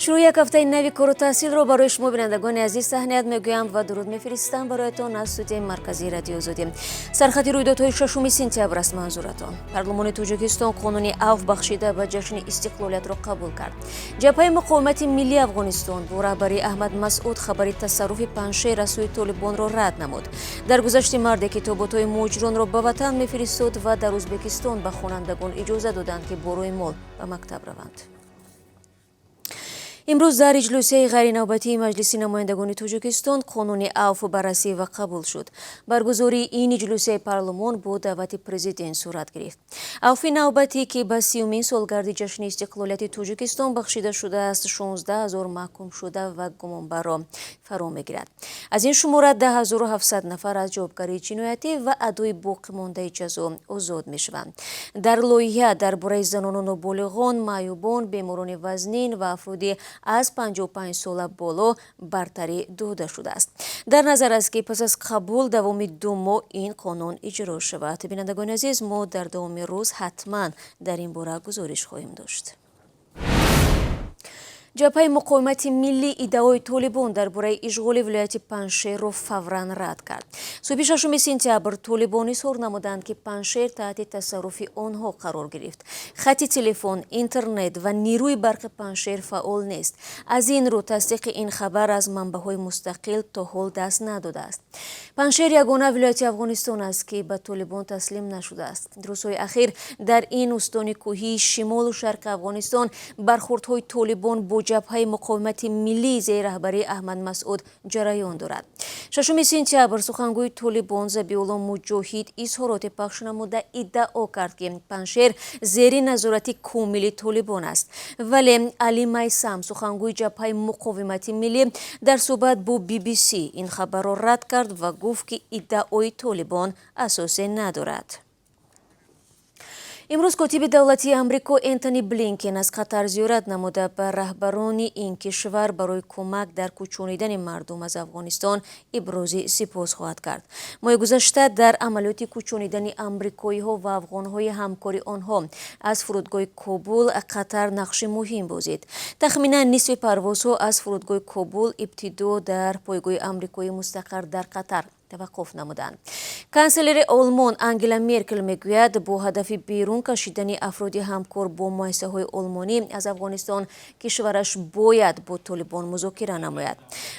Шурӯи як ҳафтаи нави кору таҳсилро барои шумо, бинандагони азиз, таҳният мегӯям ва дуруд мефиристам бароятон аз студияи марказии Радиои Озодӣ. Сархати рӯйдодҳои 6 сентябр аст манзуратон. Парлумони Тоҷикистон қонуни авф бахшида ба ҷашни истиқлолиятро қабул кард. Ҷабҳаи муқовимати миллии Афғонистон бо раҳбарии Аҳмад Масъуд хабари тасарруфи Панҷшер аз сӯи Толибонро рад намуд. Даргузашти марде, ки тобутҳои муҳоҷиронро ба ватан мефиристод, ва дар Ӯзбекистон ба хонандагон иҷоза доданд, ки бо рӯймол ба мактаб раванд. Имрӯз дар иҷлосияи ғайринавбатии Маҷлиси намояндагони Тоҷикистон қонуни авф баррасӣ ва қабул шуд. Баргузории ин иҷлосияи парлумон бо даъвати президент сурат гирифт. Авфи навбатӣ, ки ба 30-умин солгарди ҷашни истиқлолияти Тоҷикистон бахшида шудааст, 16 000 маҳкумшуда ва гумонбарро фаро мегирад. Аз ин шумора 10 700 нафар аз ҷавобгарии ҷиноятӣ ва адои боқимондаи ҷазо озод мешаванд. Дар лоиҳа дар бораи занону ноболиғон, маъюбон, беморони вазнин ва афроди аз 55 сола боло бартарӣ дода шудааст. Дар назар аст, ки пас аз қабул давоми 2 моҳ ин қонун иҷро шавад. Бинандагони азиз, мо дар давоми рӯз ҳатман дар ин бора гузориш хоҳем дошт. Ҷабҳаи муқовимати миллӣ иддаои Толибон дар бораи ишғоли вилояти Панҷшерро фавран рад кард. Субҳи 6 сентябр толибон изҳор намуданд, ки Панҷшер таҳти тасарруфи онҳо қарор гирифт. Хати телефон, интернет ва нерӯи барқи Панҷшер фаъол нест. Аз ин рӯ тасдиқи ин хабар аз манбаъҳои мустақил то ҳол даст надодааст. Панҷшер ягона вилояти Афғонистон аст, ки ба Толибон таслим нашудааст. Рӯзҳои ахир дар ин устони кӯҳии шимолу шарқи Афғонистон бархурдҳои Толибон бо Ҷабҳаи муқовимати миллии зери раҳбарии Аҳмад Масъуд ҷараён дорад. 6 сентябр сухангӯи Толибон Забиулло Муҷоҳид изҳороте пахш намуда, иддао кард, ки Панҷшер зери назорати комили Толибон аст. Вале Али Майсам, сухангӯи Ҷабҳаи муқовимати миллӣ, дар суҳбат бо BBC ин хабарро рад кард ва гуфт, ки иддаои Толибон асосе надорад. Имрӯз котиби давлатии Амрико Энтони Блинкен аз Қатар зиёрат намуда, ба раҳбарони ин кишвар барои кӯмак дар кӯчонидани мардум аз Афғонистон ибрози сипос хоҳад кард. Моҳи гузашта дар амалиёти кӯчонидани амрикоиҳо ва афғонҳои ҳамкори онҳо аз фурудгоҳи Кобул Қатар нақши муҳим бозид. Тахминан нисфи парвозҳо аз фурудгоҳи Кобул ибтидо дар пойгоҳи амрикоӣ мустақар дар Қатар таваққуф намуданд. Канселери Олмон Ангела Меркел мегӯяд, бо ҳадафи берун кашидани афроди ҳамкор бо муассисаҳои олмонӣ аз Афғонистон кишвараш бояд бо Толибон музокира намояд.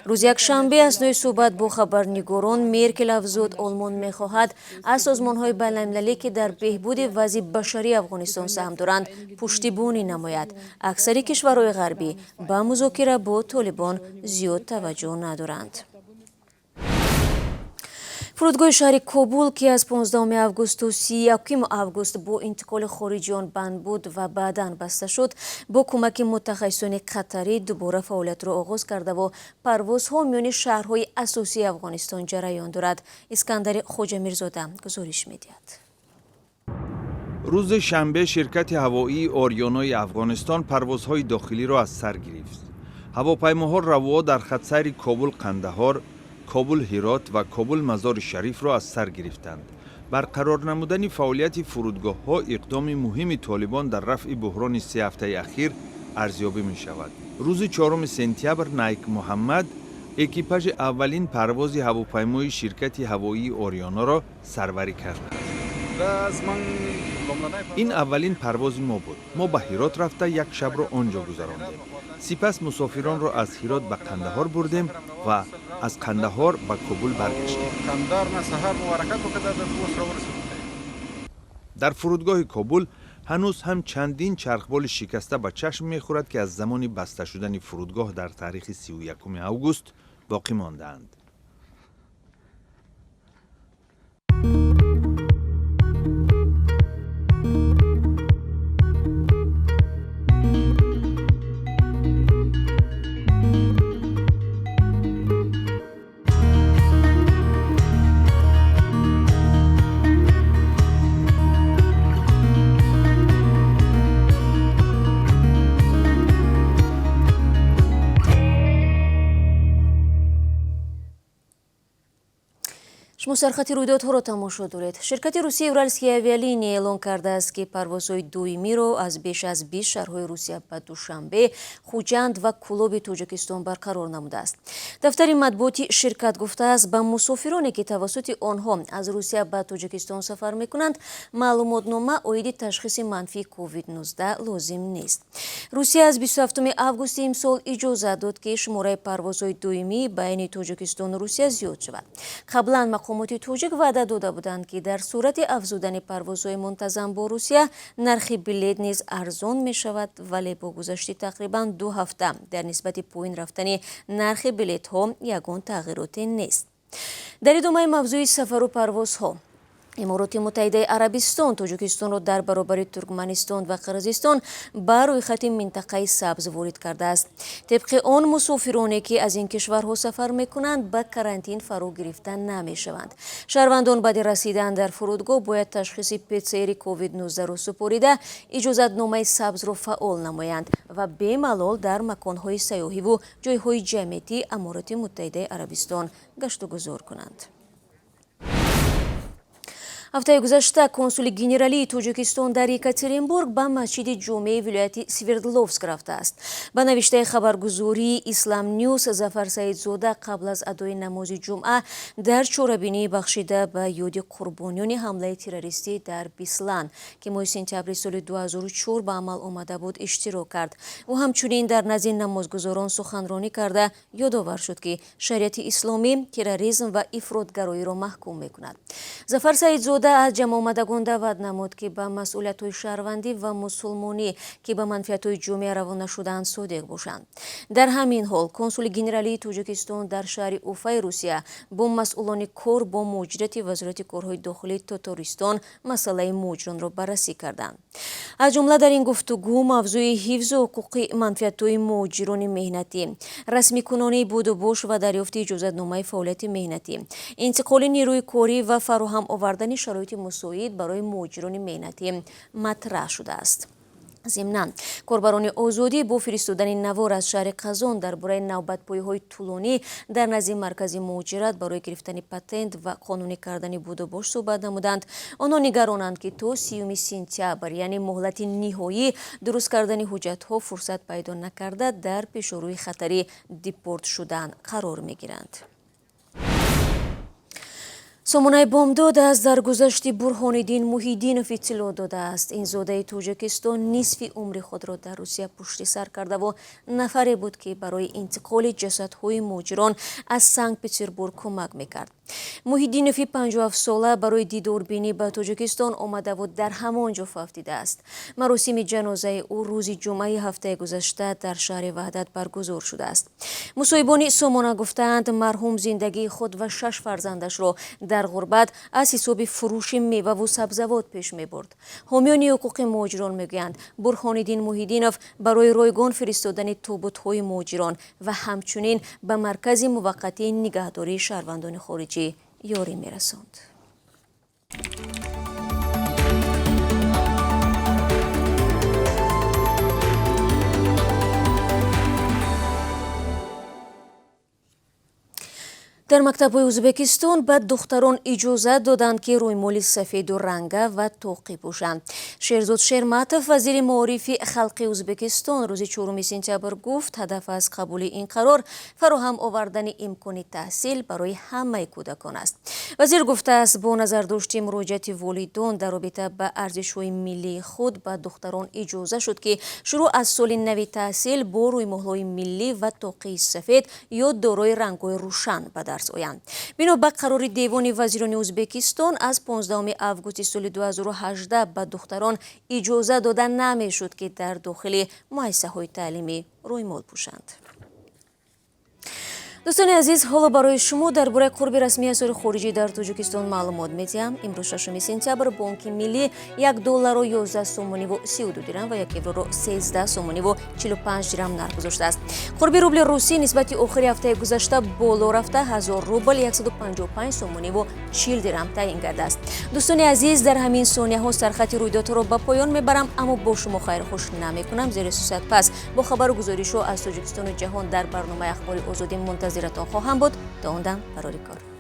Рӯзи якшанбе аснои суҳбат бо хабарнигорон Меркел афзуд, Олмон мехоҳад аз созмонҳои байналмилалӣ, ки дар беҳбуди вазъи башарии Афғонистон саҳм доранд, пуштибонӣ намояд. Аксари кишварҳои ғарбӣ ба музокира бо Толибон зиёд таваҷҷӯҳ надоранд. Фурудгоҳи шаҳри Кобул, ки аз 15 август то 31 август бо интиқоли хориҷиён банд буд ва баъдан баста шуд, бо кӯмаки мутахассисони қатарӣ дубора фаъолиятро оғоз кардаву парвозҳо миёни шаҳрҳои асосии Афғонистон ҷараён дорад. Искандари Хоҷамирзода гузориш медиҳад. Рӯзи шанбе ширкати ҳавоии Ориёнои Афғонистон парвозҳои дохилиро аз сар гирифт. Ҳавопаймоҳо равоҳо дар хатсайри Кобул Қандаҳор, Кобул Ҳирот ва Кобул Мазори Шарифро аз сар гирифтанд. Барқарор намудани фаъолияти фурудгоҳҳо иқдоми муҳими Толибон дар рафъи буҳрони 3 ҳафтаи ахир арзёбӣ мешавад. Рӯзи 4 сентябр Найк Муҳаммад экипажи аввалин парвози ҳавопаймои ширкати ҳавоии Ориёноро сарварӣ кардааст. Ин аввалин парвози мо буд. Мо ба Ҳирот рафта, як шабро он ҷо гузарондем. Сипас мусофиронро аз Ҳирот ба Қандаҳор бурдем ва аз Қандаҳор ба Кобул баргаштем. Дар фурудгоҳи Кобул ҳанӯз ҳам чандин чархболи шикаста ба чашм мехӯрад, ки аз замони баста шудани фурудгоҳ дар таърихи 31 август боқӣ мондаанд. Шумо сархати рӯйдодҳоро тамошо доред. Ширкати русии Уральские авиалинии эълон кардааст, ки парвозҳои доимиро аз беш аз 20 шаҳрҳои Русия ба Душанбе, Хуҷанд ва Кӯлоби Тоҷикистон барқарор намудааст. Дафтари матбуоти ширкат гуфтааст, ба мусофироне, ки тавассути онҳо аз Русия ба Тоҷикистон сафар мекунанд, маълумотнома оиди ташхиси манфии COVID-19 лозим нест. Русия аз 27 августи имсол иҷозат дод, ки шумораи парвозҳои доимӣ байни Тоҷикистону Русия зиёд шавад. Қаблан мақомоти тоҷик ваъда дода буданд, ки дар сурати афзудани парвозҳои мунтазам бо Русия нархи билет низ арзон мешавад, вале бо гузашти тақрибан 2 ҳафта дар нисбати поин рафтани нархи билетҳо ягон тағйироте нест. Дар идомаи мавзӯи сафару парвозҳо, Имороти Муттаҳидаи Арабистон Тоҷикистонро дар баробари Туркманистон ва Қирғизистон ба рӯйхати минтақаи сабз ворид кардааст. Тибқи он мусофироне, ки аз ин кишварҳо сафар мекунанд, ба карантин фаро гирифта намешаванд. Шаҳрвандон баъди расидан дар фурудгоҳ бояд ташхиси ПЦР COVID-19-ро супорида, иҷозатномаи сабзро фаъол намоянд ва бемалол дар маконҳои сайёҳиву ҷойҳои ҷамъиятии Амороти Муттаҳидаи Арабистон гаштугузор кунанд. Ҳафтаи гузашта консули генералии Тоҷикистон дар Екатеринбург ба масҷиди ҷомеи вилояти Свердловск рафтааст. Ба навиштаи хабаргузории Ислам Ньюс, Зафар Саидзода қабл аз адои намози ҷумъа дар чорабинии бахшида ба ёди қурбониёни ҳамлаи террористӣ дар Бислан, ки моҳи сентябри соли 2004 ба амал омада буд, иштирок кард. Ӯ ҳамчунин дар назди намозгузорон суханронӣ карда ёдовар шуд, ки шариати исломӣ терроризм ва ифротгароиро маҳкум мекунад. Зафар Саидзода аз ҷамъомадагон даъват намуд, ки ба масъулиятҳои шаҳрвандӣ ва мусулмонӣ, ки ба манфиатҳои ҷомеа равона шудаанд, содиқ бошанд. Дар ҳамин ҳол консули генералии Тоҷикистон дар шаҳри Уфаи Русия бо масъулони кор бо муҳоҷирати Вазорати корҳои дохилии Тотористон масъалаи муҳоҷиронро баррасӣ карданд. Аз ҷумла дар ин гуфтугӯ мавзӯи ҳифзу ҳуқуқи манфиатҳои муҳоҷирони меҳнатӣ, расмикунонии будубош ва дарёфти иҷозатномаи фаъолияти меҳнатӣ, интиқоли нерӯи корӣ ва фароҳам овардани шароити мусоид барои муҳоҷирони меҳнатӣ матраҳ шудааст. Зимнан, корбарони озодӣ бо фиристодани навор аз шаҳри Қазон дар бораи навбатпоиҳои тӯлонӣ дар назди маркази муҳоҷират барои гирифтани патент ва қонунӣ кардани будубош суҳбат намуданд. Онҳо нигаронанд, ки то 30 сентябр, яъне муҳлати ниҳоӣ дуруст кардани ҳуҷҷатҳо фурсат пайдо накарда, дар пешорӯи хатари депорт шудан қарор мегиранд. Сомонаи Бомдод аз даргузашти Бурҳониддин Муҳиддинов иттилоъ додааст. Ин зодаи Тоҷикистон нисфи умри худро дар Русия пушти сар кардаву нафаре буд, ки барои интиқоли ҷасадҳои муҳоҷирон аз Санкт-Петербург кӯмак мекард. Муҳиддинови 57-сола барои дидорбинӣ ба Тоҷикистон омадаву дар ҳамон ҷо фавтидааст. Маросими ҷанозаи ӯ рӯзи ҷумъаи ҳафтаи гузашта дар шаҳри Ваҳдат баргузор шудааст. Мусоҳибони сомона гуфтаанд, марҳум зиндагии худ ва 6 фарзандашро дар ғурбат аз ҳисоби фурӯши меваву сабзавот пеш мебурд. Ҳомиёни ҳуқуқи муҳоҷирон мегӯянд, Бурҳониддин Муҳиддинов барои ройгон фиристодани тобутҳои муҳоҷирон ва ҳамчунин ба маркази муваққатии нигаҳдории шаҳрвандони хориҷӣ ёрӣ мерасонд. Дар мактабҳои Ӯзбекистон ба духтарон иҷозат доданд, ки рӯймоли сафеду ранга ва тоқӣ пӯшанд. Шерзод Шерматов, вазири маорифи халқи Ӯзбекистон, рӯзи 4 сентябр гуфт, ҳадаф аз қабули ин қарор фароҳам овардани имкони таҳсил барои ҳамаи кӯдакон аст. Вазир гуфтааст, бо назардошти муроҷиати волидон дар робита ба арзишҳои миллии худ ба духтарон иҷоза шуд, ки шурӯъ аз соли нави таҳсил бо рӯймолҳои миллӣ ва тоқии сафед ё дорои рангҳои рӯшан ба дарс оянд. Бино ба қарори Девони вазирони Ӯзбекистон аз 15 августи соли 2018 ба духтарон иҷоза дода намешуд, ки дар дохили муассисаҳои таълимӣ рӯймол пӯшанд. Дӯстони азиз, ҳоло барои шумо дар бораи қурби расмии асъори хориҷӣ дар Тоҷикистон маълумот медиҳам. Имрӯз 6 сентябр Бонки Миллӣ 1 долларро 11 сомониву 32 дирам ва 1 евроро 13 сомониву 45 дирам нарх гузоштааст. Қурби рубли русӣ нисбати охири ҳафтаи гузашта боло рафта 1000 рубл 155 сомониву 40 дирам таъин гардааст. Дӯстони азиз, дар ҳамин сонияҳо сархати рӯйдодҳоро ба поён мебарам, аммо бо шумо хайрхуш намекунам, зеро сусат пас бо хабару гузоришҳо аз Тоҷикистону ҷаҳон дар барномаи Ахбори Озодӣ мунтазиратон хоҳам буд. То он дам барори кор.